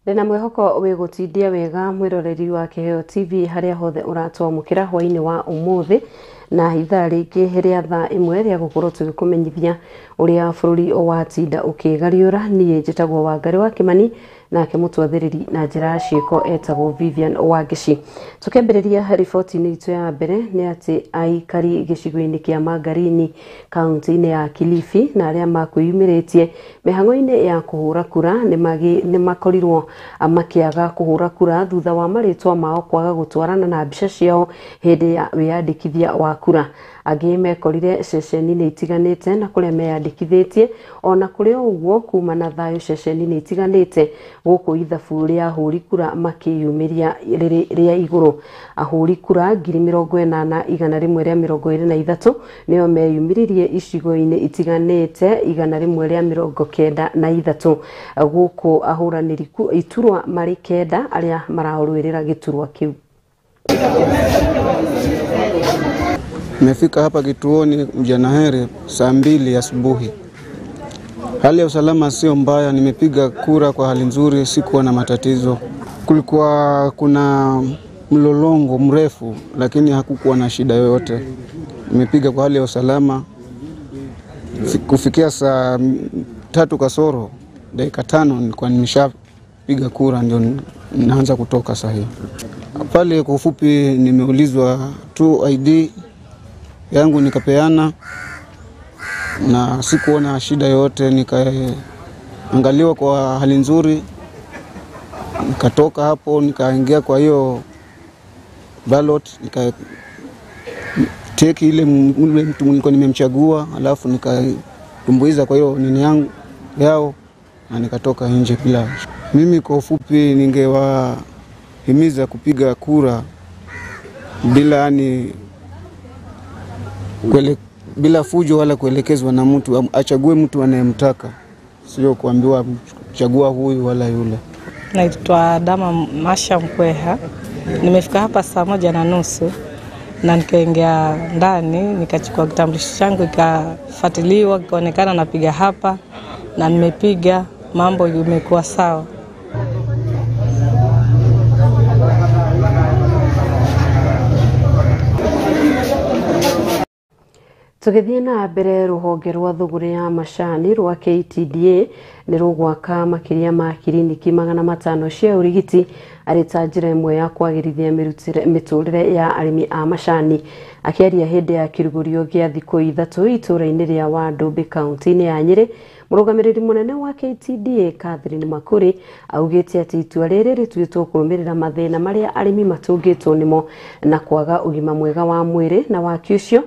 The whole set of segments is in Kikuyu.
Ndĩna mwĩhoko wĩ gũtindia wega mwĩroreri wa Kĩheo TV harĩa hothe ũratwamũkĩra hwaĩ-inĩ wa ũmũthĩ na ithaa rĩngĩ rĩa thaa ĩmwe rĩa gũkorwo tũgĩkũmenyithia ũrĩa bũrũri watinda ũkĩgariũra. Niĩ njĩtagwo Wangari wa Kĩmani, nake mũtwathĩrĩri na njĩra ya ciĩko etagwo Vivian Wangeci. Tũkĩambĩrĩria riboti-inĩ itũ ya mbere nĩ atĩ aikari gĩcigo-inĩ kĩa Magarini kaunti-inĩ ya Kilifi na arĩa makwĩyumĩrĩtie mĩhang'o-inĩ ya kũhũra kura nĩ makorirwo makĩaga kũhũra kura thutha wa marĩtwa mao kwaga gũtwarana na mbica ciao hĩndĩ ya wĩyandĩkithia wa kura. Angĩ mekorire ceceni-inĩ itiganĩte na kũrĩa meyandĩkithĩtie, ona kũrĩ o ũguo kuma na thayũ ceceni-inĩ itiganĩte gũkũ ithabu rĩa ahũri kura makĩyumĩria rĩrĩ rĩa igũrũ. Ahũri kura 80,123 nĩo meyumĩririe icigo-inĩ itiganĩte 193 gũkũ ahũranĩri iturwa marĩ 9 arĩa mararũĩrĩra gĩturwa kĩu. Nimefika hapa kituoni Mjanahere saa 2 asubuhi. Hali ya usalama sio mbaya, nimepiga kura kwa hali nzuri, sikuwa na matatizo. Kulikuwa kuna mlolongo mrefu lakini hakukuwa na shida yoyote. Nimepiga kwa hali ya usalama. Kufikia saa 2:55 nilikuwa nimeshapiga kura, ndio naanza kutoka sahi. Pale kwa ufupi nimeulizwa tu ID yangu nikapeana na sikuona shida yote, nikaangaliwa kwa hali nzuri. Nikatoka hapo nikaingia kwa hiyo ballot, nika take ile mtu nilikuwa nimemchagua, alafu nikatumbuiza kwa hiyo nini yangu yao na nikatoka nje bila. Mimi kwa ufupi ningewahimiza kupiga kura bila yani bila fujo wala kuelekezwa na mtu, achague mtu anayemtaka, sio kuambiwa chagua huyu wala yule. Naitwa Dama Masha Mkweha. Nimefika hapa saa 1:30 na nikaingia ndani nikachukua kitambulisho changu, ikafuatiliwa ikaonekana napiga hapa na nimepiga, mambo imekuwa sawa. Tũgĩthiĩ na mbere, rũhonge rwa thũgũrĩ ya macani rwa KTDA nĩ rũgwaka makĩria ma kiriniki 500 cia ũrigiti arĩ ta njĩra ĩmwe ya kwagĩrithia mĩtũrĩre ya arĩmi a macani. Akĩaria hĩndĩ ya kĩrugũrio gĩa thikũ 3 itũũra-inĩ rĩa Wandũmbĩ kaunti-inĩ ya Nyĩrĩ, mũrũgamĩrĩri mũnene wa KTDA Catherine Makuri augĩte atĩ itua rĩrĩ rĩtuĩtwo kũrũmĩrĩra mathĩna marĩa arĩmi matũngĩtwo nĩmo na kwaga ũgima mwega wa mwĩrĩ, na waki ũcio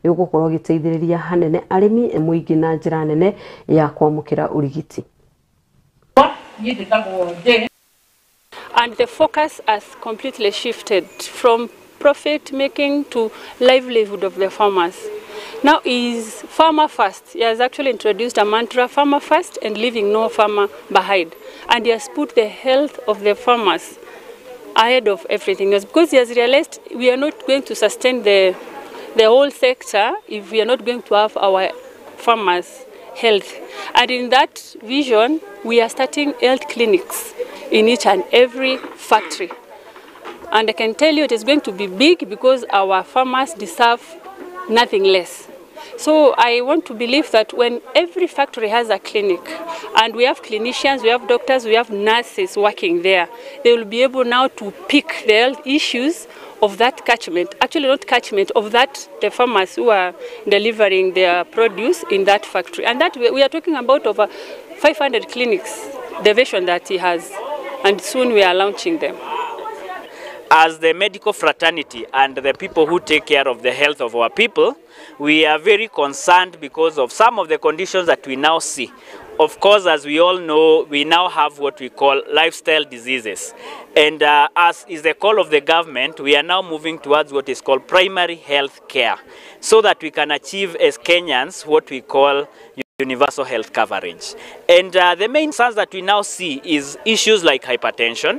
nĩ ũgũkorwo ũgĩteithĩrĩria hanene arĩmi mũingĩ na njĩra nene ya kwamũkĩra ũrigiti. And the focus has completely shifted from profit making to livelihood of the farmers. Now is farmer first. He has actually introduced a mantra, farmer first and leaving no farmer behind. And he has put the health of the farmers ahead of everything else, because he has realized we are not going to sustain the whole sector if we are not going to have our farmers' health. And in that vision, we are starting health clinics in each and every factory. And I can tell you it is going to be big, because our farmers deserve nothing less. So I want to believe that when every factory has a clinic, and we have clinicians, we have doctors, we have nurses working there, they will be able now to pick the health issues of that catchment, actually not catchment, of that the farmers who are delivering their produce in that factory. And that we are talking about over 500 clinics, the vision that he has, and soon we are launching them. As the medical fraternity and the people who take care of the health of our people, we are very concerned because of some of the conditions that we now see. Of course, as we all know, we now have what we call lifestyle diseases. And as is the call of the government, we are now moving towards what is called primary health care, so that we can achieve as Kenyans what we call universal health coverage. And the main concerns that we now see is issues like hypertension,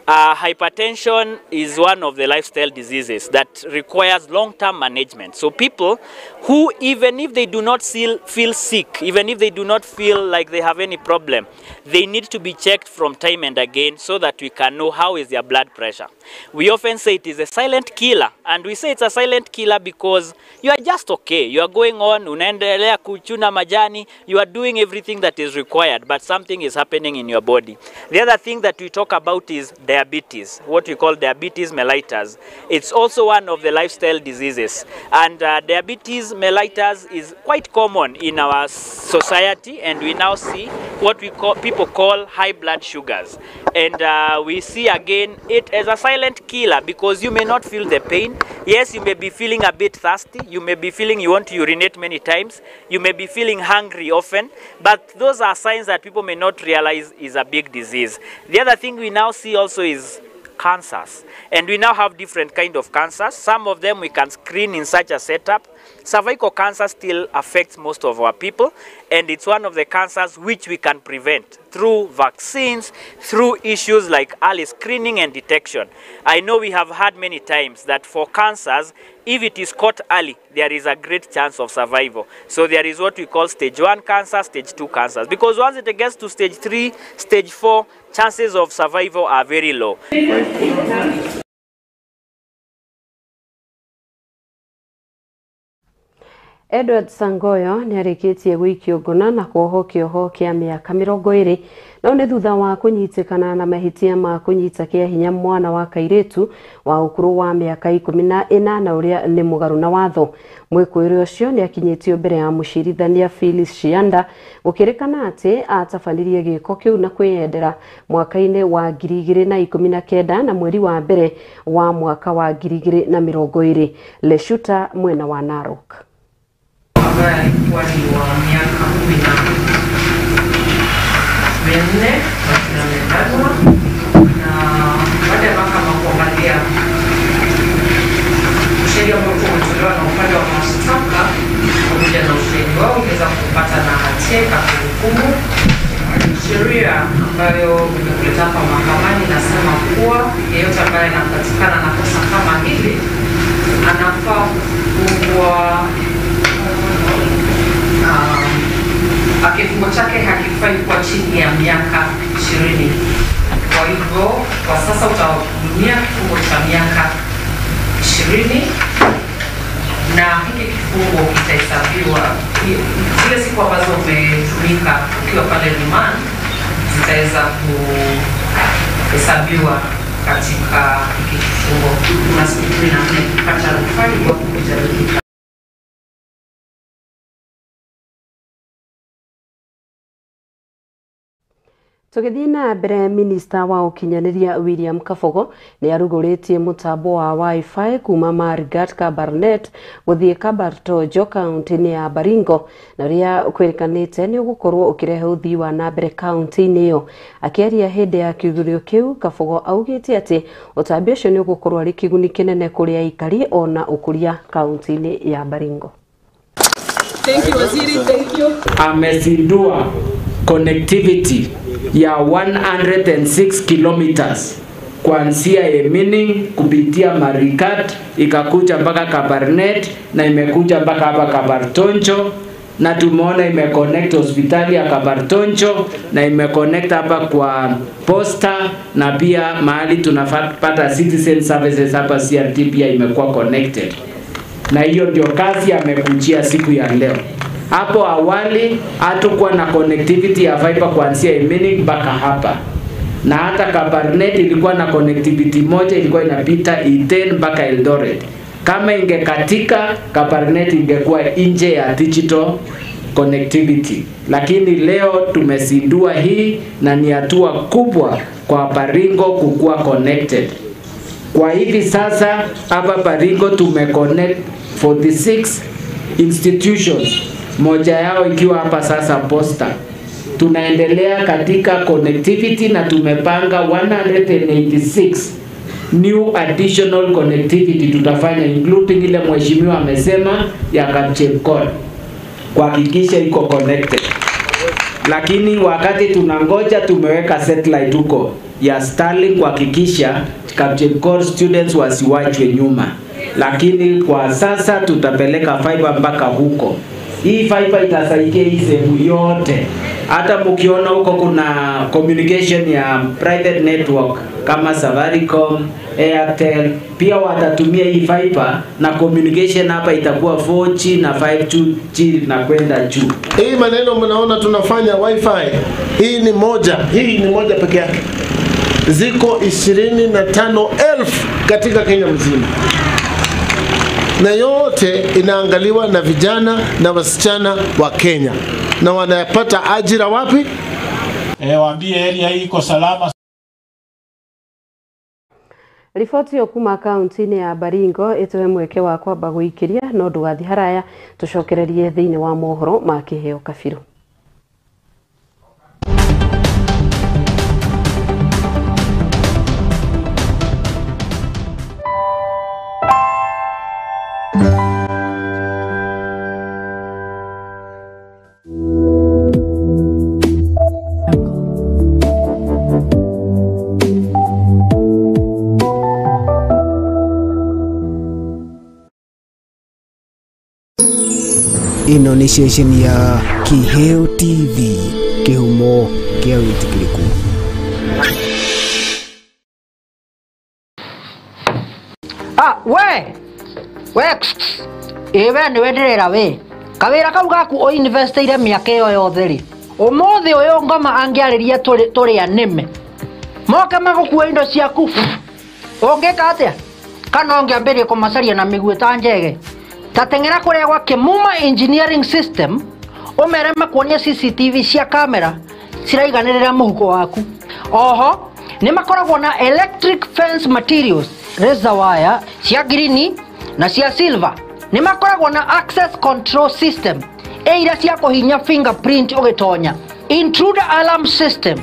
Hypertension is one of the lifestyle diseases that requires long-term management. So people who, even if they do not feel sick, even if they do not feel like they have any problem, they need to be checked from time and again so that we can know how is their blood pressure. We often say it is a silent killer, and we say it's a silent killer because you are just okay. You are going on, unaendelea kuchuna majani, you are doing everything that is required, but something is happening in your body. The other thing that we talk about is diabetes, what we call diabetes mellitus. It's also one of the lifestyle diseases, and diabetes mellitus is quite common in our society, and we now see what we call, people call high blood sugars, and we see again it as a silent killer because you may not feel the pain. Yes, you may be feeling a bit thirsty, you may be feeling you want to urinate many times, you may be feeling hungry often, but those are signs that people may not realize is a big disease. The other thing we now see also is cancers, and we now have different kind of cancers. Some of them we can screen in such a setup. Cervical cancer still affects most of our people, and it's one of the cancers which we can prevent through vaccines, through issues like early screening and detection. I know we have heard many times that for cancers, if it is caught early, there is a great chance of survival. So there is what we call stage 1 cancer, stage 2 cancers, because once it gets to stage 3, stage 4, chances of survival are very low. Edward Sangoyo nĩ arĩkĩtie gũikio ngũna na kuohwo kĩoho kĩa mĩaka 20 no nĩ thutha wa kũnyitĩkana na mahĩtia ma kũnyita kĩa hinya mwana wa kairĩtu wa ũkũrũ wa mĩaka 18 ũrĩa nĩ mũgarũ na watho. Mwĩkũĩrwo ũcio nĩ akinyĩtio mbere ya mũcirithania Phyllis Shianda gũkĩrĩkana atĩ atabanirie gĩko kĩu na kwĩyendera mwaka-inĩ wa 2019 na mweri wa mbere wa mwaka wa 2020. Leshuta mwena wa Narok. Ambaye alikuwa ni wa miaka 14 na na baada ya mahakama kuangalia ushahidi ambao umetolewa na upande wa mashtaka pamoja na ushahidi wao, iliweza kupata na hatia ikahukumu. Sheria ambayo imekuleta hapa mahakamani inasema kuwa yeyote ambaye anapatikana na kosa kama hili anafaa kufungwa, kifungo chake hakifai kuwa chini ya miaka 20. Kwa hivyo kwa sasa utahudumiwa kifungo cha miaka 20, na hiki kifungo kitahesabiwa zile siku ambazo umetumika ukiwa pale remand zitaweza kuhesabiwa katika hiki kifungo. Kuna siku 14 kupata rufaa iwapo hujaridhika. Tũgĩthiĩ na mbere, minista wa ũkinyanĩria William Kabogo nĩ arugũrĩtie mũtambo wa Wi-Fi kuma Marigat Kabarnet gũthiĩ Kabartonjo kaunti-inĩ ya Baringo, na ũrĩa kwĩrĩkanĩte nĩ ũgũkorwo ũkĩrehe ũthii wa na mbere kaunti-inĩ ĩyo. Akĩaria hĩndĩ ya kĩũthũrio kĩu, Kabogo augĩte atĩ ũtambi ũcio nĩ ũgũkorwo arĩ kĩguni kĩnene kũrĩ aikari ona ũkũria kaunti-inĩ ya Baringo. Thank you, Waziri, thank you. Amezindua connectivity ya 106 kilometers kuanzia Emining kupitia Marigat ikakuja mpaka Kabarnet na imekuja mpaka hapa Kabartonjo, na tumeona imeconnect hospitali ya Kabartonjo na imeconnect hapa kwa posta, na pia mahali tunapata citizen services hapa CRT pia imekuwa connected. Na hiyo ndio kazi amekujia siku ya leo. Hapo awali hatukuwa na connectivity ya fiber kuanzia Emining mpaka hapa. Na hata Kabarnet ilikuwa na connectivity moja, ilikuwa inapita Iten mpaka Eldoret. Kama ingekatika, Kabarnet ingekuwa nje ya digital connectivity. Lakini leo tumezindua hii na ni hatua kubwa kwa Baringo kukua connected. Kwa hivi sasa hapa Baringo tumeconnect 46 institutions, moja yao ikiwa hapa sasa posta. Tunaendelea katika connectivity na tumepanga 186 new additional connectivity tutafanya, including ile mheshimiwa amesema ya Kapchepkon, kuhakikisha iko connected. Lakini wakati tunangoja tumeweka satellite huko ya Starlink kuhakikisha Kapchekor students wasiwachwe nyuma. Lakini kwa sasa tutapeleka fiber mpaka huko. Hii fiber itasaidia hii sehemu yote. Hata mkiona huko kuna communication ya private network kama Safaricom, Airtel, pia watatumia hii fiber na communication hapa itakuwa 4G na 5G na kwenda juu. Hii maneno mnaona tunafanya wifi, hii ni moja peke yake. Ziko 25,000 katika Kenya mzima. Na yote inaangaliwa na vijana na wasichana wa Kenya. Na wanapata ajira wapi? Waambie area hii iko salama. Riboti yo kuma kaunti-inĩ ya Baringo ĩtũhe mweke wa kwamba gũikĩria no ndũgathiĩ haraya tũcokererie thĩinĩ wa mohoro ma Kĩheo Kabirũ. Ĩno nĩ ceceni ya Kĩheo TV, kĩhumo kĩa wĩtĩkĩrĩku. We ĩ we nĩwe ndĩrera we kawĩra kau gaku ũinvestĩire mĩaka ĩyo yothe rĩ, ũmũthĩ ũyũ ngoma angĩarĩria tũrĩa nĩme moke magũkua indo ciaku, ũngĩka atĩa? Kana ũngĩambĩrĩria kũmacaria na mĩguĩ ta njege? Tateng'era kũrĩa gwa Kĩmuma Engineering System ũmere makuonie CCTV cia kamera ciraiganĩrĩra mũhuko waku. Oho nĩ makoragwo na electric fence materials, razor wire cia green na cia silver. Nĩ makoragwo na access control system ĩira cia kũhinya fingerprint ũgĩtonya, intruder alarm system,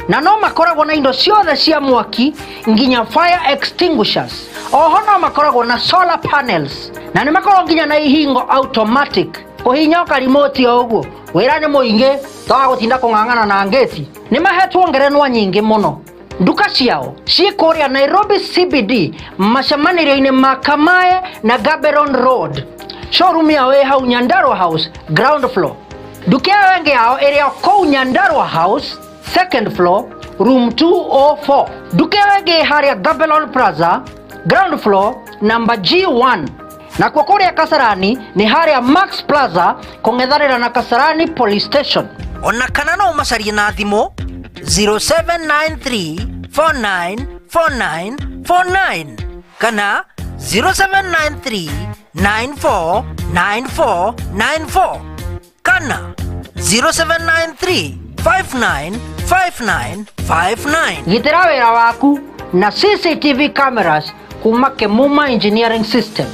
na no makoragwo na indo ciothe cia mwaki nginya fire extinguishers. Oho no makoragwo na solar panels na nĩ makoragwo nginya na ihingo automatic kũhinya karimoti o ũguo. Wĩra nĩ mũingĩ toga gũtinda kũng'ang'ana na ngĩti. Nĩ mahetwo ngerenwa nyingĩ mũno. Nduka ciao ciĩ kũrĩa Nairobi CBD macemanĩrio-inĩ ma Kamae na Gaborone Road. Showroom yao ĩ hau Nyandarua House ground floor. Nduka ĩyo ĩngĩ yao ĩrĩ kũu Nyandarua House second floor room 204. Nduka ĩyo ĩngĩ harĩa Gaborone Plaza ground floor number G1. Na kwa kũrĩa Kasarani nĩ harĩa Max Plaza kũng'ethanĩra na Kasarani Police Station. Ona kana no ũmacarie na thimũ 0793 494949 kana 0793 949494 kana 0793 595959. Gitĩra wĩra waku na CCTV cameras kuma Kĩmuma Engineering System.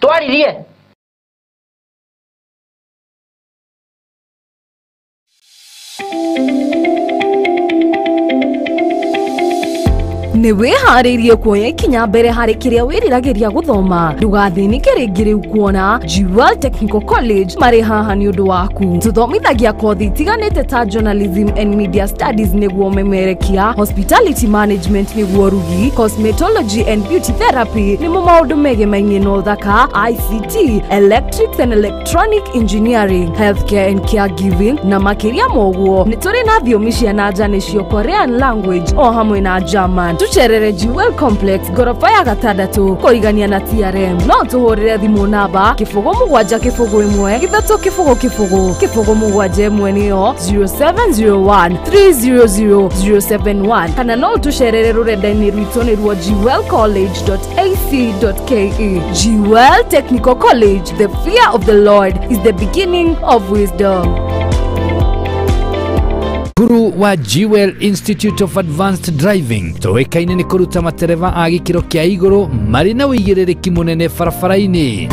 Twaririe. Nĩ wĩharĩirie kuoya ikinya mbere harĩ kĩrĩa wĩriragĩria gũthoma. Ndũgathĩnĩke rĩngĩ rĩu kuona Jewel Technical College marĩ haha nĩ ũndũ waku. Tũthomithagia kothi itiganĩte ta Journalism and Media Studies nĩguo memerekia, Hospitality Management nĩguo rugi, Cosmetology and Beauty Therapy nĩmo maũndũ megemainie na ũthaka, ICT, Electrics and Electronic Engineering, Healthcare and Caregiving na makĩria ma ũguo. Nĩ tũrĩ na thiomi cia na nja nĩcio Korean language o hamwe na German. Tucerere Jewel Complex gorofa ya gatandatũ kũrigania na TRM. No tũhũrĩre thimũ namba 0 7 0 1 3 0 0 0 7 1 nĩyo 0701 300 071 kana no tũcerere rũrenda-inĩ rwitũ nĩruo jewelcollege.ac.ke. Jewel Technical College, the fear of the Lord is the beginning of wisdom. Cukuru wa Jewel Institute of Advanced Driving tũĩkaine nĩ kũruta matereba a gĩkĩro kĩa igũrũ marĩ na ũigĩrĩrĩki mũnene barabara-inĩ.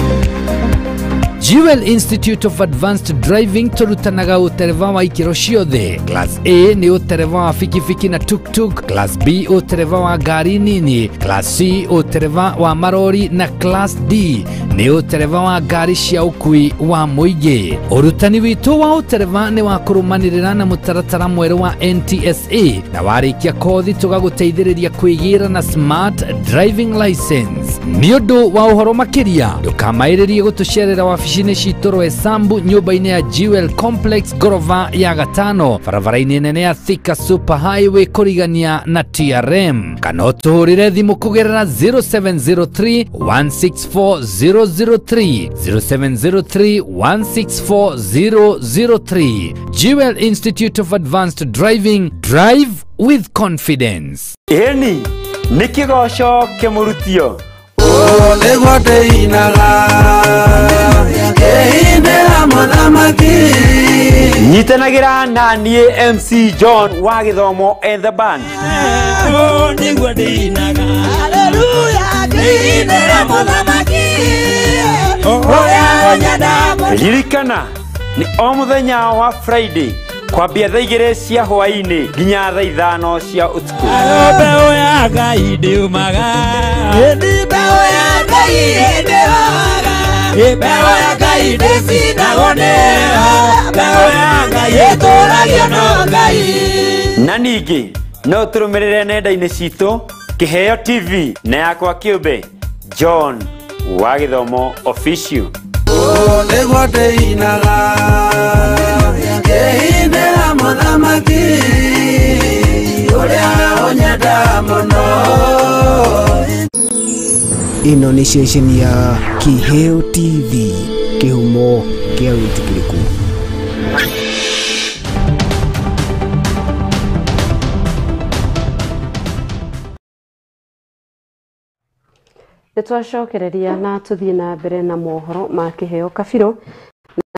Jewel Institute of Advanced Driving tũrutanaga ũtereva wa ikĩro ciothe. Class A nĩ ũtereva wa bikibiki na tuktuk, Class B ũtereva wa ngari nini, Class C ũtereva wa marori na Class D nĩ ũtereva wa ngari cia ũkui wa mũingĩ. Ũrutani witũ wa ũtereva nĩ wa kũrũmanĩrĩra na mũtaratara mwerũ wa NTSA na warĩkia kothi tũgagũteithĩrĩria kwĩgĩra na smart driving license. Nĩ ũndũ wa ũhoro makĩria ndũkamaĩrĩrie gũtũcerera wabici-inĩ citũ Roysambu nyũmba-inĩ ya Jewel Complex ngorova ya gatano barabara-inĩ nene ya Thika Super Highway kũrigania na TRM, kana ũtũhũrĩre thimũ kũgerera 0703 164 003 0703 164 003. Jewel Institute of Advanced Driving, drive with confidence. Ĩni nĩ kĩgoco kĩmũrutio. Nĩguo ndĩinaga ngĩinĩra mũthamaki. Nyitanagĩra na niĩ MC John wa Gĩthomo and the Band. Nĩguo ndĩinaga haleluya ngĩinĩra mũthamaki ũrĩa ũnyenda. Ririkana nĩ o mũthenya wa Friday kwambia thaa 2 cia hwaĩ-inĩ nginya thaa 5 cia ũtukũ. Mbeũ ya Ngai ndiumaga, mbeũ ya Ngai ndĩhoga, mbeũ ya Ngai ndĩcinagwo nĩyo, mbeũ ya Ngai ĩtũragio no Ngai. Na ningĩ no tũrũmĩrĩre nenda-inĩ citũ Kĩheo TV na yakwa kĩũmbe John wa Gĩthomo Official. Nĩguo ndĩinaga ngĩinĩra mũthamaki ũrĩa ũnyenda mũno. Ĩno nĩ ceceni ya Kĩheo TV, kĩhumo kĩa wĩtĩkĩrĩku. Nĩ twacokereria na tũthiĩ na mbere na mohoro ma Kĩheo Kabirũ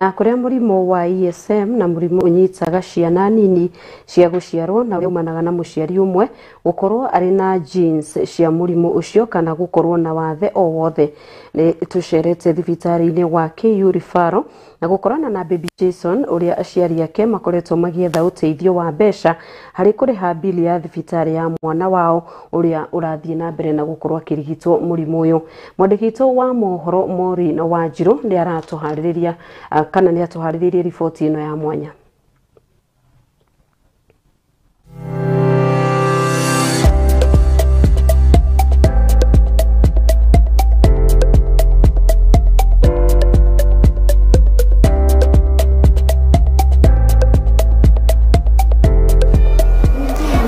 na kũrĩa mũrimũ wa ESM na mũrimũ ũnyitaga ciana nini cia gũciarwo na umanaga na mũciari ũmwe gũkorwo arĩ na genes cia mũrimũ ũcio kana gũkorwo na wathe o wothe. Nĩ tũcerete thibitarĩ-inĩ wa KU Referral na gũkorana na Baby Jason ũrĩa aciari ake makoretwo magĩetha ũteithio wa mbeca harĩ kũrĩha bili ya thibitarĩ ya mwana wao ũrĩa ũrathiĩ na mbere na gũkorwo akĩrigitwo mũrimũ ũyũ. Mwandĩki witũ wa mohoro Maureen Wanjirũ nĩ aratũharĩrĩria kana nĩ atũharĩrĩirie riboti ĩno ya mwanya.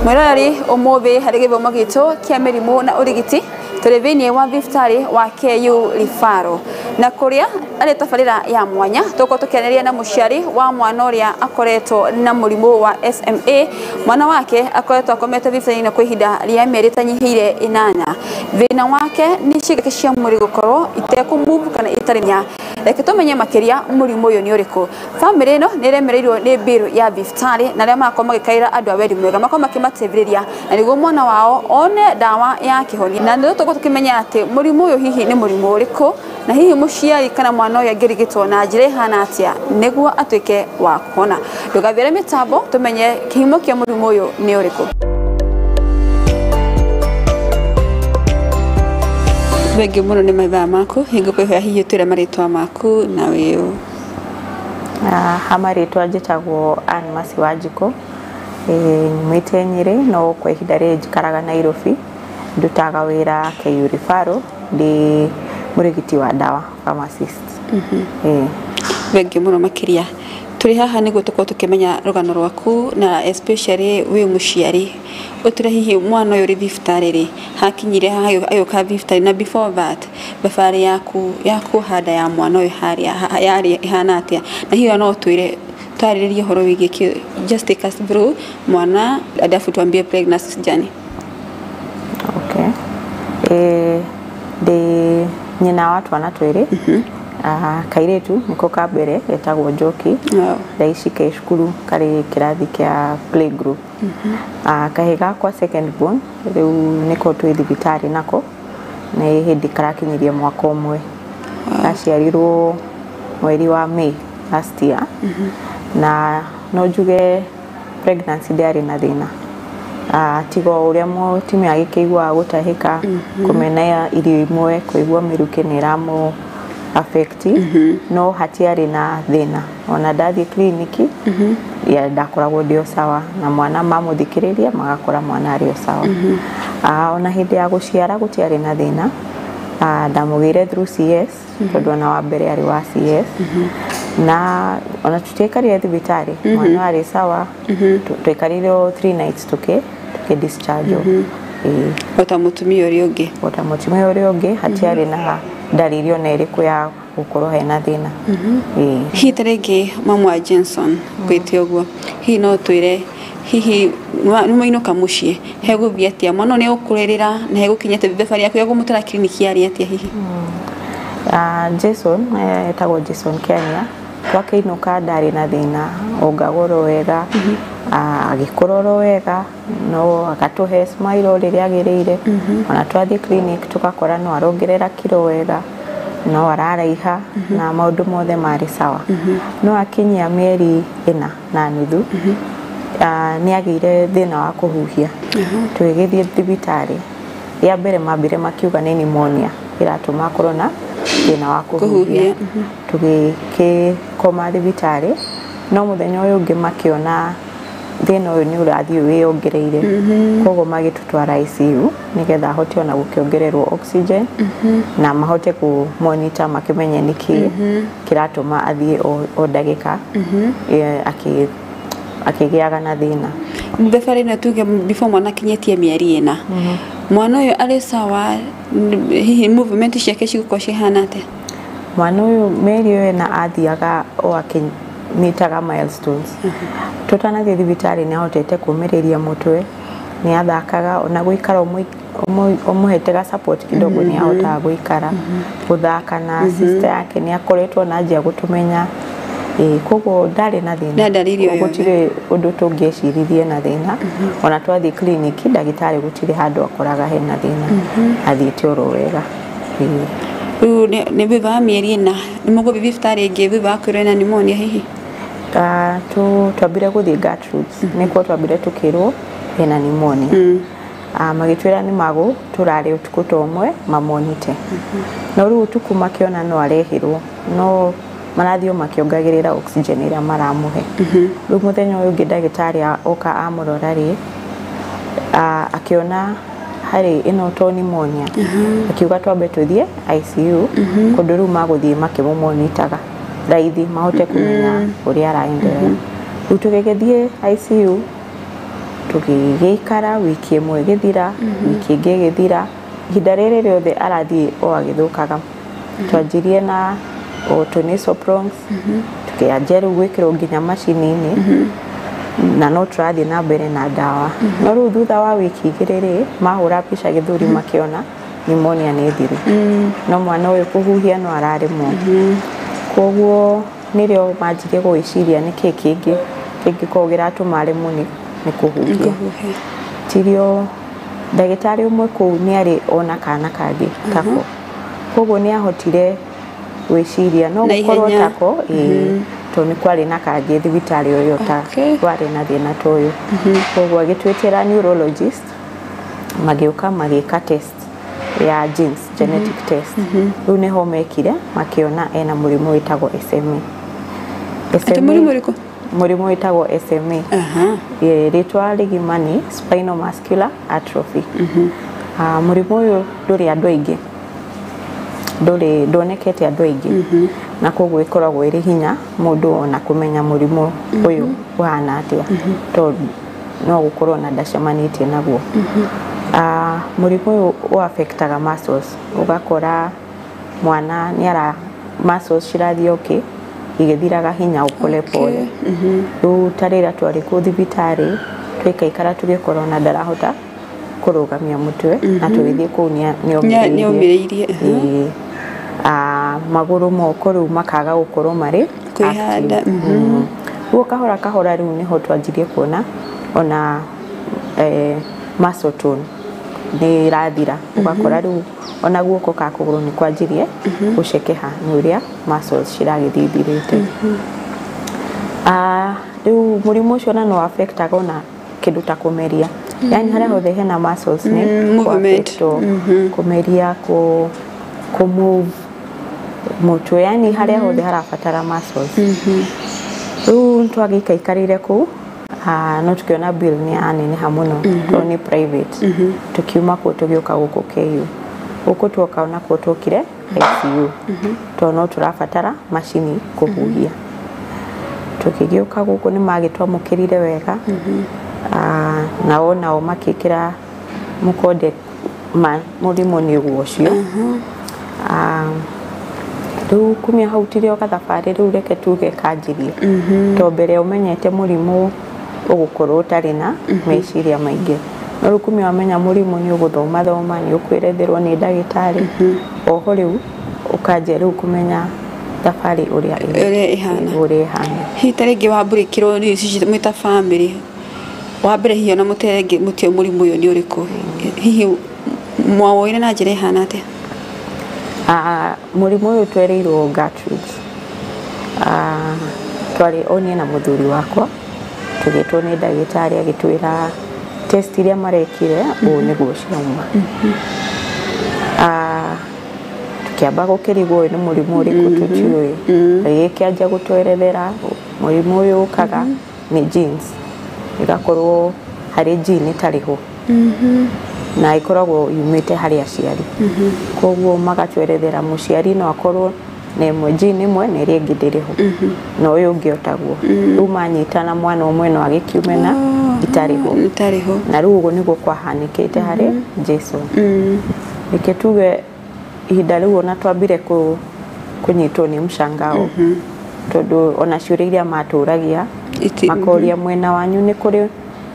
Mwiroreri umuthi harĩ gĩthomo gitũ kĩa mĩrimũ na ũrigiti tũrĩ thĩinĩ wa thibitarĩ wa KU Referral na kũrĩa arĩ tabarĩra ya mwanya tũkorwo tũkĩaranĩria na mũciari wa mwana ũrĩa akoretwo na mũrimũ wa SMA. Mwana wake akoretwo akomete thibitarĩ-inĩ kwa ihinda rĩa mĩeri ĩtanyihĩire 8. Thĩna wake nĩ ciĩga cia mwĩrĩ gũkorwo itekũ-move kana itarĩ nya. Reke tũmenye makĩria mũrimũ ũyũ nĩ ũrĩkũ. Bamĩrĩ ĩno nĩ ĩremereirwo nĩ bill ya thibitarĩ na arĩa marakorwo magĩkaĩra andũ a wendi mwega makorwo makĩmateithĩrĩria na nĩguo mwana wao one ndawa ya kĩhonia. Na nĩ tũgũkorwo tũkĩmenya atĩ mũrimũ ũyũ hihi nĩ mũrimũ ũrĩkũ na hihi mũciari kana mwana ũyũ angĩrigitwo na njĩra ĩhana atĩa nĩguo atuĩke wa kũhona. Ndũgathiĩre mĩtambo tũmenye kĩhumo kĩa mũrimũ ũyũ nĩ ũrĩkũ. Thengiũ mũno nĩ mathaa maku, ngũkwĩhoya hihi ũtwĩre marĩtwa maku na wĩ ũ. Ha marĩtwa njĩtagwo Ann Mercy Wanjikũ, nyumĩte Nyĩrĩ no kwa ihinda rĩrĩ njikaraga Nairobi, ndutaga wĩra KU Referral, ndĩ mũrigiti wa ndawa pharmacist. Thengiũ mũno makĩria. Tũrĩ haha nĩguo tũkorwo tũkĩmenya rũgano rwaku na especially wĩ mũciari. Ũtwĩre hihi mwana ũyũ ũrĩ thibitarĩ rĩ hakinyire haha agĩũka thibitarĩ na before that thabarĩ yaku ya kũhanda ya mwana ũyũ harĩa yarĩ ĩhana atĩa, na hihi no ũtwĩre twarĩrĩrie ũhoro wĩgiĩ just take us through mwana alafu tuambie pregnancy journey. Okay. Ndĩ nyina wa twana twĩrĩ. Kairĩtu nĩko ka mbere getagwo Njoki. Thaa ici ke cukuru karĩ kĩrathi kĩa playgroup. Kahĩĩ gakwa second born rĩu nĩko twĩ thibitarĩ nako nĩ hĩndĩ karakinyirie mwaka ũmwe. Gaciarirwo Mweri wa May last year. Na no njuge pregnancy ndĩarĩ na thĩna, tiga o ũrĩa mũtumia agĩkĩiguaga gũtahĩka, kũmena irio imwe, kũigua mĩrukĩ nĩ ĩramũ affect, no hatiarĩ na thĩna. Ona ndathiĩ kiriniki ya ndakoragwo ndĩ o sawa, na mwana mamũthikĩrĩria magakora mwana arĩ o sawa. Ona hĩndĩ ya gũciara gũtiarĩ na thĩna. Ndamũgĩire through CS, tondũ ona wa mbere arĩ wa CS, na ona tutiaikarire thibitarĩ, mwana arĩ sawa. Twaikarire o 3 nights tũkĩ discharge. Ĩĩ. Ota mũtumia ũrĩa ũngĩ. Ota mũtumia ũrĩa ũngĩ, hatiarĩ na ndariri ona ĩrĩkũ ya gũkorwo hena thĩna. Ĩĩ. Hihi ta rĩngĩ mamu wa Jenson ngwĩte ũguo, hihi no twĩre hihi nĩ mwainũka mũciĩ hegũthiĩ atĩa, mwana ũyũ nĩ egũkũrĩrĩra na hegũkinya atĩa, thabarĩ yaku ya kũmũtwara kiriniki yarĩ atĩa hihi? Jason, etagwo Jason Kenya, twakĩinũka ndarĩ na thĩna, ongagwo oro wega, agĩkũra oro wega, no agatũhe smile o rĩrĩa agĩrĩire. Ona twathiĩ clinic tũgakora no arongerera kiro wega, no araraiha, na maũndũ mothe marĩ sawa. No akinyia mĩeri 4.5, nĩ agĩire thĩna wa kũhuhia. Tũgĩgĩthiĩ thibitarĩ ya mbere, mambire makiuga nĩ pneumonia ĩratũma akorwo na thĩna wa kũhuhia. Tũgĩkĩkoma thibitarĩ, no mũthenya ũyũ ũngĩ makĩona thĩna ũyũ nĩ ũrathiĩ wĩyongereire, koguo magĩtũtwara ICU nĩgetha ahote ona gũkĩongererwo oxygen na mahote kũ monitor makĩmenye nĩkĩ kĩratũma athiĩ o ndagĩka akĩgĩaga na thĩna. Thabarĩ ĩno tuge before mwana akinyĩtie mĩeri 4, mwana ũyũ arĩ sawa, hihi movement ciake cigũkorwo cihana atĩa? Mwana ũyũ mĩeri ĩyo 4 athiaga o akĩmitaga milestones. Tũtanathiĩ thibitarĩ nĩ ahotete kũmĩrĩria mũtwe, nĩ athakaga, ona gũikara ũmũhete ga support kidogo nĩ ahotaga gũikara, gũthaka na sister yake, nĩ akoretwo na anjia gũtũmenya. Koguo ndarĩ na thĩna, gũtirĩ ũndũ tũngĩeciririe na thĩna. Ona twathiĩ kiriniki ndagĩtarĩ gũtirĩ handũ akoraga hena thĩna, athiĩte oro wega. Rĩu nĩ thutha wa mĩeri 4 nĩ mũgũthiĩ thibitarĩ ĩngĩ thutha wa kwĩrwo ena pneumonia hihi? Twambire gũthiĩ Gertrudes, nĩkuo twambire tũkĩrwo hena pneumonia. Magĩtwĩra nĩ magũ tũrarĩ ũtukũ ta ũmwe mamonite, no rĩu ũtukũ makĩona no arehirwo, no marathiĩ o makĩongagĩrĩra oxygen ĩrĩa maramũhe. Rĩu mũthenya ũyũ ũngĩ ndagĩtarĩ oka amũrora rĩ, akĩona harĩ ĩno to pneumonia, akiuga twambe tũthiĩ ICU, kũndũ rĩu magũthiĩ makĩmũmonitaga raithi mahote kũmenya ũrĩa araendelea. Rĩu tũgĩgĩthiĩ ICU, tũgĩgĩikara wiki ĩmwe ĩgĩthira, wiki ĩngĩ ĩgĩthira, ihinda rĩrĩ rĩothe arathiĩ o agĩthũkaga. Twanjirie na o tũ nasal prongs, tũkĩanjia rĩu gwĩkĩrwo nginya macini-inĩ, na no tũrathiĩ na mbere na ndawa. No rĩu thutha wa wiki 2 rĩ, mahũra mbica gĩthũri makĩona pneumonia nĩ thiru, no mwana ũyũ kũhuhia no araremwo. Koguo nĩrĩo manjirie gwĩciria nĩkĩ kĩngĩ kĩngĩkorwo kĩratũma aremwo nĩ kũhuhia. Tirio ndagĩtarĩ ũmwe kũu nĩ arĩ ona kana kangĩ tako, koguo nĩ ahotire gwĩciria no gũkorwo tako, tondũ nĩ kwarĩ na kangĩ thibitarĩ ũyũ ta warĩ na thĩna ta ũyũ. Koguo agĩtwĩtĩra neurologist, magĩũka magĩka test ya genes, genetic test. Rĩu nĩho mekire makĩona ena mũrimũ wĩtagwo SMA. Atĩ mũrimũ ũrĩkũ? Mũrimũ wĩtagwo SMA. Rĩtwa rĩgima nĩ spinal muscular atrophy. Mũrimũ ũyũ ndũrĩ andũ aingĩ, ndwonekete andũ aingĩ, na koguo ĩkoragwo ĩrĩ hinya mũndũ ona kũmenya mũrimũ ũyũ ũhana atĩa, tondũ no gũkorwo na ndacemanĩtie naguo. Mũrimũ ũyũ ũ affectaga muscles, ũgakora mwana nĩ ara muscles cirathiĩ okay igĩthiraga hinya o pole pole. Rĩu ta rĩrĩa twarĩ kũu thibitarĩ twaikaikara tũgĩkorwo na ndarahota kũrũgamia mũtwe, na tũgĩthiĩ kũu nĩ omĩrĩirie. Magũrũ moko rĩu makaga gũkorwo marĩ kwĩhanda. Rĩu kahora kahora rĩu nĩho twanjirie kuona ona muscle tone nĩ ĩrathira ũgakora rĩu ona guoko ka kũgũrũ nĩ kwanjirie gũcekeha nĩ ũrĩa muscles ciragĩthiĩ ithirĩte. Rĩu mũrimũ ũcio ona no affectaga ona kĩndũ ta kũmeria, yani harĩa hothe hena muscles nĩ movement. Kũmeria, kũ move mũtwe, yani harĩa hothe harabatara muscles. Rĩu twagĩikaikarire kũu, no tukiona bill nĩ yaneneha mũno tondũ nĩ private. Tukiuma kũu tũgĩũka gũkũ KU. Gũkũ tuoka onakuo twokire ICU tondũ no tũrabatara macini kũhuhia. Tũkĩgĩũka gũkũ nĩ magĩtwamũkĩrire wega, nao nao makĩkĩra mũkonde mũrimũ nĩ ũguo ũcio. Rĩu kumia hau tirĩ o gathabarĩ rĩu reke tuge kanjirie, to mbere ũmenyete mũrimũ ũgũkorwo ũtarĩ na meciria maingĩ, no rĩu kumia wamenya mũrimũ nĩ ũgũthomathoma, nĩ ũkwĩretherwo nĩ ndagĩtarĩ, oho rĩu ũkanjia rĩu kũmenya thabarĩ ũrĩa ĩhana. Ũrĩa ĩhana. Hihi ta rĩngĩ wambũrĩkĩrwo nĩ ici mwĩ ta bamĩrĩ, wa mbere hihi ona mũterengĩ mũtiũĩ mũrimũ ũyũ nĩ ũrĩkũ, hihi mwawoire na njĩra ĩhana atĩa? Mũrimũ ũyũ twereirwo Gertrude. Twarĩ o niĩ na mũthuri wakwa tũgĩtwo nĩ ndagĩtarĩ agĩtwĩra test iria marekire ũũ nĩguo ciauma. Tũkĩamba gũkĩrigwo ũyũ nĩ mũrimũ ũrĩkũ tũtiũĩ, agĩkĩanjia gũtwerethera mũrimũ ũyũ ũkaga nĩ genes, ĩgakorwo harĩ gene ĩtarĩ ho na ĩkoragwo yumĩte harĩ aciari. Koguo magatwerethera mũciari no akorwo na ĩmwe gene ĩmwe na ĩrĩa ĩngĩ ndĩrĩ ho, na ũyũ ũngĩ otaguo. Rĩu manyitana mwana ũmwe no agĩkiume na itarĩ ho, na rĩu ũguo nĩguo kwahanĩkĩte harĩ Jason. Reke tuge ihinda rĩu ona twambire kũnyitwo nĩ mshangao, tondũ ona ciũria iria matũragia makoria mwena wanyu nĩ kũrĩ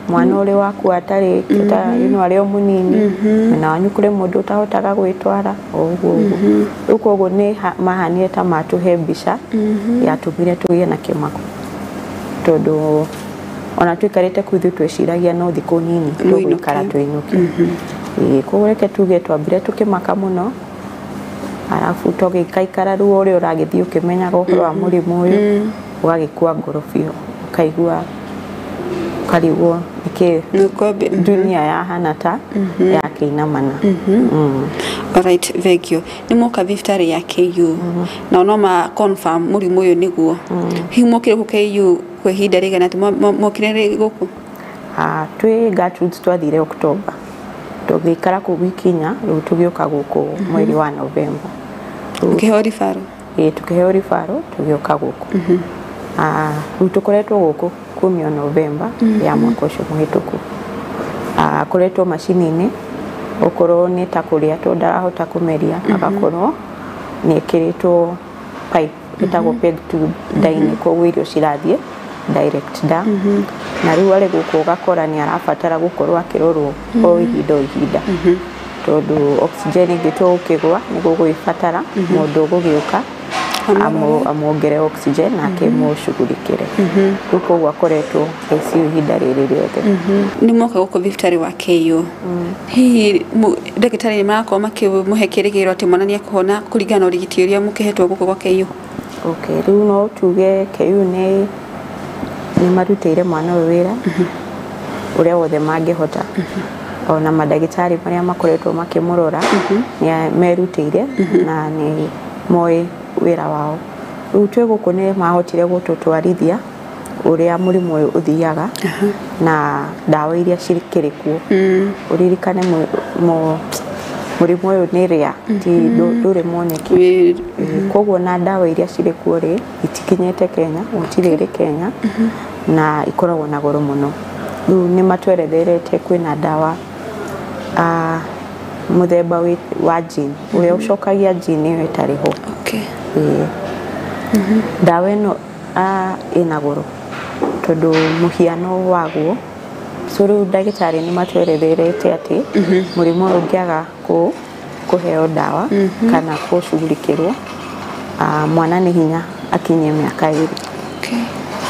mwana ũrĩ waku atarĩ arĩ o mũnini, mwena wanyu kũrĩ mũndũ ũtahotaga gwĩtwara, o ũguo ũguo. Rĩu koguo nĩ mahanire ta matũhe mbica yatũmire tũgĩe na kĩmako, tondũ ona tũikarĩte kũu ithuĩ twĩciragia no thikũ nini tũgũikara tũinũke. Koguo reke tuge twambire tũkĩmaka mũno, arabu tũgĩikaikara rĩu ũrĩa ũragĩthiĩ ũkĩmenyaga ũhoro wa mũrimũ ũyũ, ũgagĩkua ngoro biũ, ũkaigua ũkarigwo nĩkĩ dunia yahana ta yakĩinamana. Alright, thank you. Nĩ mwoka thibitarĩ ya KU na no ma confirm mũrimũ ũyũ nĩguo. Hihi mwokire gũkũ KU kwa ihinda rĩigana atĩa? Mwokire rĩ gũkũ? Twĩ Gertrude twathire October, tũgĩikara kũu wiki inya, rĩu tũgĩũka gũkũ mweri wa November. Ũkĩheo ribaro? Ĩĩ, tũkĩheo ribaro tũgĩũka gũkũ. Rĩu tũkoretwo gũkũ kumia November ya mwaka ũcio mũhĩtũku. Akoretwo macini-inĩ, okorwo nĩ ta kũrĩa tondũ ndarahota kũmeria, agakorwo nĩ ĩkĩrĩtwo pipe ĩtagwo peg tube nda-inĩ, koguo irio cirathiĩ direct nda. Na rĩu arĩ gũkũ ũgakora nĩ arabatara gũkorwo akĩrorwo o ihinda o ihinda, tondũ oxygen ĩngĩtua gũkĩgũa nĩ gũgũgĩbatara mũndũ ũgũgĩũka amuongere oxygen na akĩmũcugurikĩre. Rĩu koguo akoretwo ICU ihinda rĩrĩ rĩothe. Nĩ mwoka gũkũ thibitarĩ wa KU, hihi ndagĩtarĩ nĩ marakorwo makĩmũhe kĩrĩgĩrĩro atĩ mwana nĩ ekũhona kũringana na ũrigiti ũrĩa mũkĩhetwo gũkũ gwa KU? Okay, rĩu no tuge KU nĩ marutĩire mwana ũyũ wĩra ũrĩa wothe mangĩhota, ona mandagĩtarĩ marĩa makoretwo makĩmũrora nĩ merutĩire na nĩ moĩ wĩra wao. Rĩu twĩ gũkũ nĩ mahotire gũtũtwarithia ũrĩa mũrimũ ũyũ ũthiaga na ndawa iria cikĩrĩ kuo. Ũririkane mũrimũ ũyũ nĩ rĩa, ti ndũrĩ mwoneki. Koguo na ndawa iria cirĩ kuo rĩ itikinyĩte Kenya, gũtirĩ ĩrĩ Kenya, na ikoragwo na goro mũno. Rĩu nĩ matweretherete kwĩna ndawa mũthemba wa gene, ũrĩa ũcokagia gene ĩyo ĩtarĩ ho. Ndawa ĩno ĩna goro tondũ mũhiano waguo. So rĩu ndagĩtarĩ nĩ matweretherete atĩ mũrimũ ũyũ ũngĩaga kũheo ndawa kana kũcugurikĩrwo, mwana nĩ hinya akinyie mĩaka 2.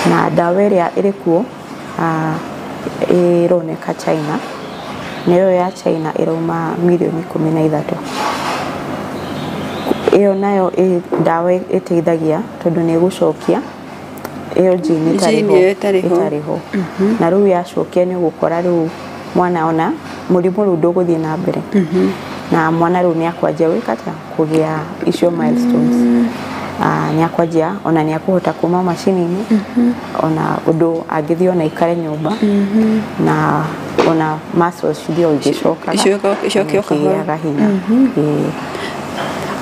Na ndawa ĩrĩa ĩrĩ kuo ĩroneka China, Nĩyo ya China ĩrauma mirioni 13. Ĩyo nayo ndawa ĩteithagia tondũ nĩ ĩgũcokia ĩyo gene ĩtarĩ ho. Na rĩu yacokia nĩ ũgũkora rĩu mwana ona mũrimũ rĩu ndũgũthiĩ na mbere. Na mwana rĩu nĩ akwanjia gwĩka atĩa? Kũgĩa icio milestones. Nĩ akwanjia ona nĩ akũhota kuma macini-inĩ, ona ũndũ angĩthiĩ ona ikare nyũmba, na ona muscles cithiĩ igĩcokaga icokio kahora hinya.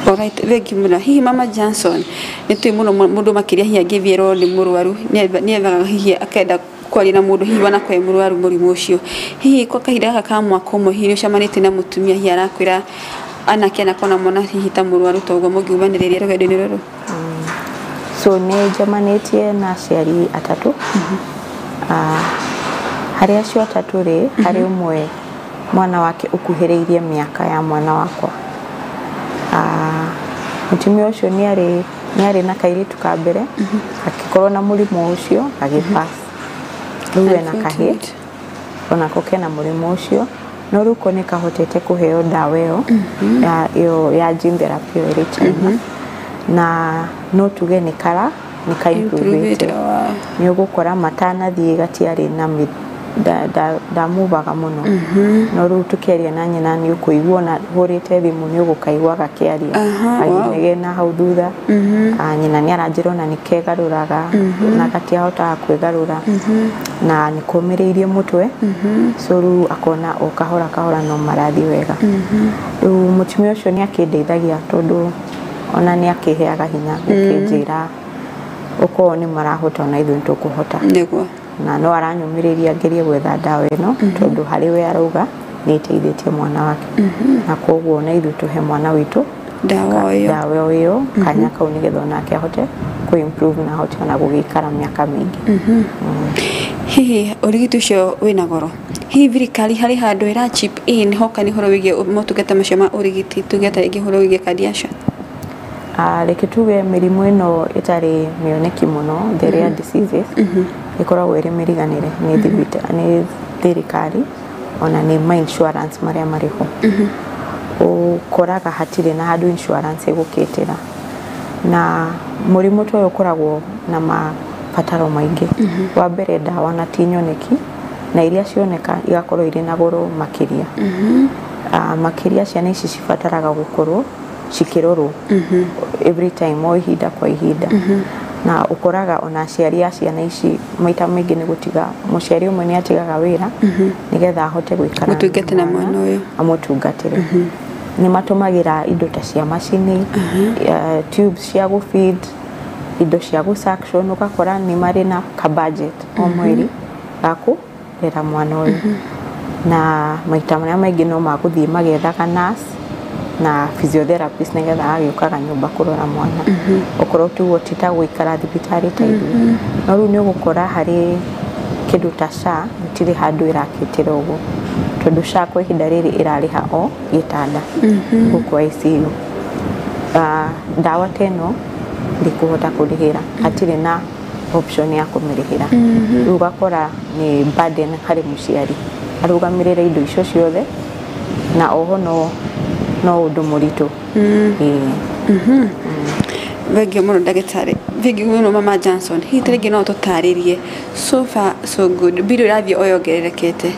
Alright, thank you mũno. Hihi Mama Johnson, nĩ tũĩ mũno mũndũ makĩria hihi angĩthiĩrwo nĩ mũrwaru nĩ ethaga hihi akenda kwaria na mũndũ hihi wanakorwo e mũrwaru mũrimũ ũcio. Hihi kwa kahinda gaka ka mwaka ũmwe hihi nĩ ũcemanĩtie na mũtumia hihi arakwĩra anake anakona mwana hihi ta mũrwaru ta ũguo mũngiumanĩrĩria rũgendo-inĩ rũrũ? So nĩ njemanĩtie na aciari atatũ. Harĩ acio atatũ rĩ, harĩ ũmwe mwana wake ũkuhĩrĩirie mĩaka ya mwana wakwa. Mũtumia ũcio nĩ arĩ na kairĩtu ka mbere, akĩkorwo na mũrimũ ũcio agĩpass. Rĩu ena kahĩĩ onako kena mũrimũ ũcio, no rĩu ko nĩ kahotete kũheo ndawa ĩyo ya gene therapy ĩyo ĩrĩ China, na no tuge nĩ kara nĩ ka improve. Nĩ ũgũkora matanathiĩ gatiarĩ na ndamuvaga mũno, no rĩu tũkĩaria na nyina nĩ ũkũigua ona hũrĩte thimũ nĩ ũgũkaigua gakĩaria agĩnegena hau thutha. Nyina nĩ aranjĩra ona nĩ kegarũraga na gatiahotaga kwĩgarũra, na nĩ komĩrĩirie mũtwe, so rĩu akona o kahora kahora no marathiĩ wega. Rĩu mũtumia ũcio nĩ akĩndeithagia tondũ ona nĩ akĩheaga hinya gũkĩnjĩra okorwo nĩ marahota ona ithuĩ nĩ tũkũhota. Nĩguo. Na no aranyũmĩrĩria ngerie gwetha ndawa ĩno tondũ harĩ we arauga nĩ ĩteithĩtie mwana wake, na koguo ona ithuĩ tũhe mwana witũ ndawa ĩyo kanya kau nĩgetha onake ahote kũ improve na ahote ona gũgĩikara mĩaka mĩingĩ. Hihi ũrigiti ũcio wĩna goro, hihi thirikari harĩ handũ ĩra chip in hoka nĩ ũhoro wĩgiĩ motungata macio ma ũrigiti, tuge ta rĩngĩ ũhoro wĩgiĩ kandi ya SHA? Reke tuge mĩrimũ ĩno ĩtarĩ mĩoneki mũno, the rare diseases, ĩkoragwo ĩrĩ mĩriganĩre nĩ thirikari ona nĩ ma insurance marĩa marĩ ho. Ũkoraga hatirĩ na handũ insurance ĩgũkĩtĩra, na mũrimũ ta ũyũ ũkoragwo na mabataro maingĩ. Wa mbere ndawa na ti nyoneki, na iria cioneka igakorwo irĩ na goro makĩria. Makĩria ciana ici cibataraga gũkorwo cikĩrorwo every time, o ihinda kwa ihinda. Na ũkoraga ona aciari a ciana ici maita maingĩ nĩ gũtiga, mũciari ũmwe nĩ atigaga wĩra nĩgetha ahote gũikara gũtungata na mwana ũyũ, amũtungatĩre. Nĩ matũmagĩra indo ta cia macini, tubes cia gũfeed, indo cia gũ-suction, ũgakora nĩ marĩ na ka budget o mweri ga kũrera mwana ũyũ. Na maita marĩa maingĩ no magũthiĩ magethaga nurse na physiotherapist nĩgetha agĩũkaga nyũmba kũrora mwana, okorwo tuo ti ta gũikara thibitarĩ ta ithuĩ. No rĩu nĩ ũgũkora harĩ kĩndũ ta SHA gũtirĩ handũ ĩrakĩtĩra ũguo, tondũ SHA kwa ihinda rĩrĩ ĩrarĩha o gĩtanda gũkũ ICU. Ndawa ta ĩno ndĩkũhota kũrĩhĩra, hatirĩ na option ya kũmĩrĩhĩra. Rĩu ũgakora nĩ burden harĩ mũciari arũgamĩrĩre indo icio ciothe, na oho no ũndũ mũritũ. Thengiũ mũno ndagĩtarĩ, thengiũ mũno Mama Johnson. Hihi ta rĩngĩ no tũtarĩrie, so far so good, bill ĩrathiĩ o yongererekete,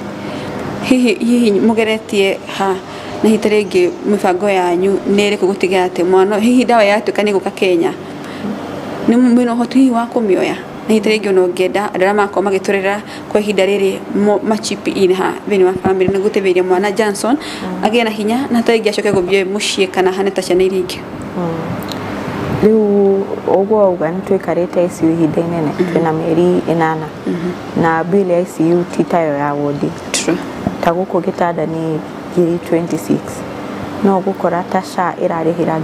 hihi mũgeretie ha, na hihi ta rĩngĩ mĩbango yanyu nĩ ĩrĩkũ gũtigĩrĩra atĩ mwana hihi ndawa yatuĩka nĩ ĩgũka Kenya nĩ mwĩna ũhoti hihi wa kũmĩoya, na hihi ta rĩngĩ ona ũngĩenda andũ arĩa marakorwo magĩtũrera kwa ihinda rĩrĩ machip in ha thĩinĩ wa family nĩ gũteithĩrĩria mwana Johnson agĩe na hinya na ta rĩngĩ acoke gũthiĩ mũciĩ kana ahane ta ciana iria ingĩ. Rĩu ũguo wauga nĩ tũikarĩte ICU ihinda inene, twĩna mĩeri 8, na bill ya ICU ti tayo ya wodi. Ta gũkũ gĩtanda nĩ 26,000, no ũgũkora ta SHA ĩrarĩhĩra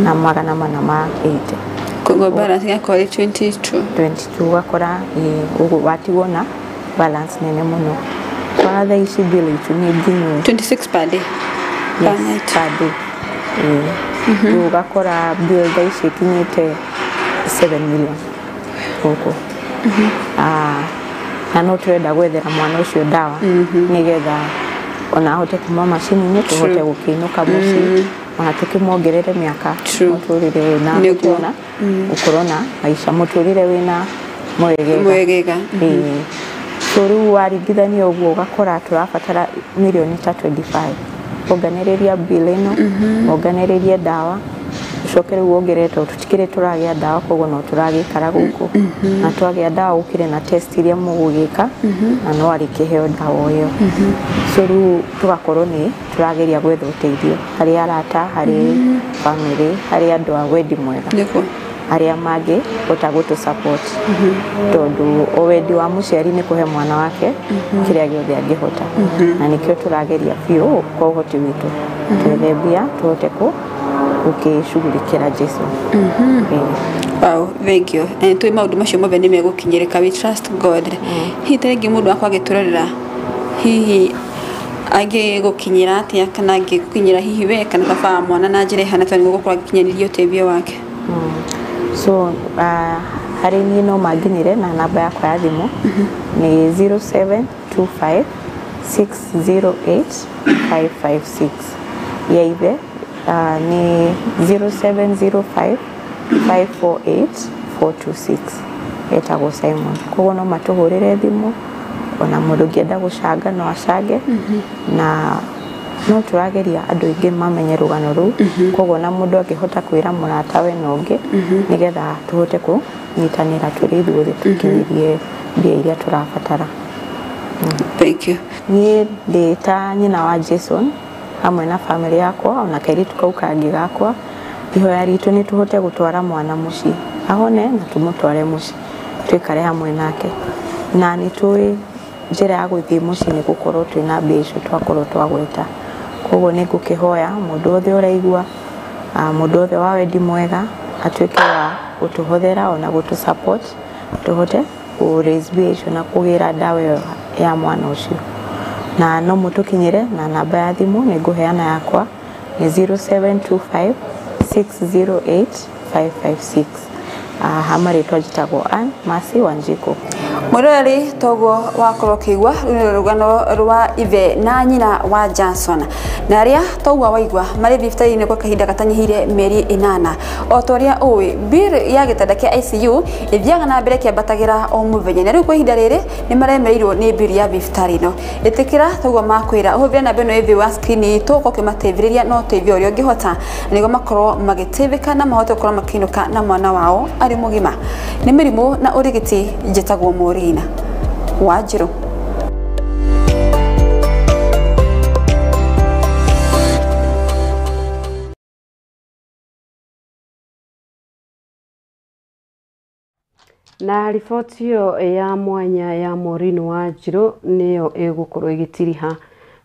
4,480. Koguo balance ĩgakorwo ĩ 22. 22 ũgakora ũguo watigwo na balance nene mũno. Kwa thaa ici bill itũ nĩ nginyu 26 per day. Yes, per day. Rĩu ũgakora bill thaa ici ĩkinyĩte 7 million gũkũ. Na no tũrenda gwethera mwana ũcio ndawa nĩgetha Ona ahote kuma macini-inĩ tũhote gũkĩinũka mũciĩ ona tũkĩmuongerere mĩaka mũtũrĩre ũyũ na ahote ona gũkorwo na maica mũtũrĩre wĩna mwegega. So rĩu waringithania ũguo ũgakora tũrabatara mirioni ta 25 onganĩrĩria bill ĩno, onganĩrĩrie ndawa, ucoke rĩu wongerere tondũ tũtikĩrĩ tũragĩa ndawa koguo no tũragĩikara gũkũ na twagĩa ndawa gũkĩrĩ na test iria mũgũgĩka na no arĩkĩheo ndawa ĩyo. So rĩu tũgakorwo nĩ tũrageria gwetha ũteithio harĩ arata, harĩ family, harĩ andũ a wendi mwega arĩa mangĩhota gũtũ support tondũ o wendi wa mũciari nĩ kũhe mwana wake kĩrĩa gĩothe angĩhota na nĩkĩo tũrageria biũ kwa ũhoti witũ twethe mbia tũhote gũkĩshughulikĩra Jason. Wow, thank you. Tũĩ maũndũ macio mothe nĩ megũkinyĩrĩka, we trust God. Hihi ta rĩngĩ mũndũ wakwa agĩtũrorera hihi angĩgũkinyĩra atĩa kana angĩgũkinyĩra hihi we kana baba wa mwana na njĩra ĩhana atĩa nĩguo gũkorwo agĩkinyanĩria ũteithio wake? So harĩ niĩ no manginyĩre na namba yakwa ya thimũ nĩ 0725 608 556. Ya ithe nĩ 0705 548 426, etagwo Simon. Koguo no matũhũrĩre thimũ ona mũndũ ũngĩenda gũcanga no acange na no tũrageria andũ aingĩ mamenye rũgano rũu koguo na mũndũ angĩhota kwĩra mũratawe na ũngĩ nĩgetha tũhote kũnyitanĩra tũrĩ ithuothe tũkinyĩrie mbia iria tũrabatara. Thank you. Niĩ ndĩ ta nyina wa Jason hamwe na family yakwa ona kairĩtu kau kangĩ gakwa, ihoya ritũ nĩ tũhote gũtwara mwana mũciĩ ahone na tũmũtware mũciĩ tũikare hamwe nake na nĩ tũĩ njĩra ya gũthiĩ mũciĩ nĩ gũkorwo twĩna mbia icio twakorwo twagweta. Koguo nĩ ngũkĩhoya mũndũ wothe ũraigua, mũndũ wothe wa wendi mwega atuĩke wa gũtũhothera ona gũtũ support tũhote kũ raise mbia icio na kũgĩra ndawa ĩyo ya mwana ũcio. Na no mũtũkinyĩre na namba ya thimũ nĩ ngũheana yakwa nĩ 0725 608 556. Hama rĩtwa njĩtagwo Ann Mercy Wanjiku. Mwĩroreri toguo wakorwo ũkĩigua rũu nĩ rũgano rwa ithe na nyina wa Johnson na arĩa toguo waigua marĩ thibitarĩ-inĩ kwa kahinda gatanyihĩire mĩeri 8. O ta ũrĩa ũĩ bill ya gĩtanda kĩa ICU ĩthiaga na mbere kĩambatagĩra o mũthenya na rĩu kwa ihinda rĩrĩ nĩ maremereirwo nĩ bill ya thibitarĩ ĩno. Ĩtĩkĩra toguo makwĩra ũhũthĩre namba ĩno ĩ thĩ wa screen itũ ũkorwo ũkĩmateithĩrĩria na ũteithio ũrĩa ũngĩhota nĩguo makorwo magĩteithĩka na mahote gũkorwo makĩinũka na mwana wao arĩ mũgima. Nĩ mĩrimũ na ũrigiti njĩtagwo Maureen Wanjiru. Na riboti ĩyo ya mwanya ya Maureen Wanjiru nĩyo ĩgũkorwo ĩgĩtiriha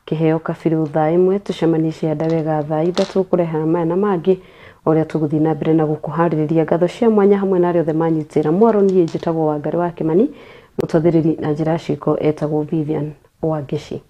kĩheo kabirũ thaa 1. Tũcemanie cianda wega thaa 3 kũreha maya na mangĩ ũrĩa tũgũthiĩ na mbere na gũkũharĩrĩria. Ngatho cia mwanya hamwe na arĩa othe manyitĩra mwaro. Niĩ njĩtagwo Wangari wa Kĩmani, mũtwathĩrĩri na njĩra ya ciĩko etagwo Vivian Wangeci.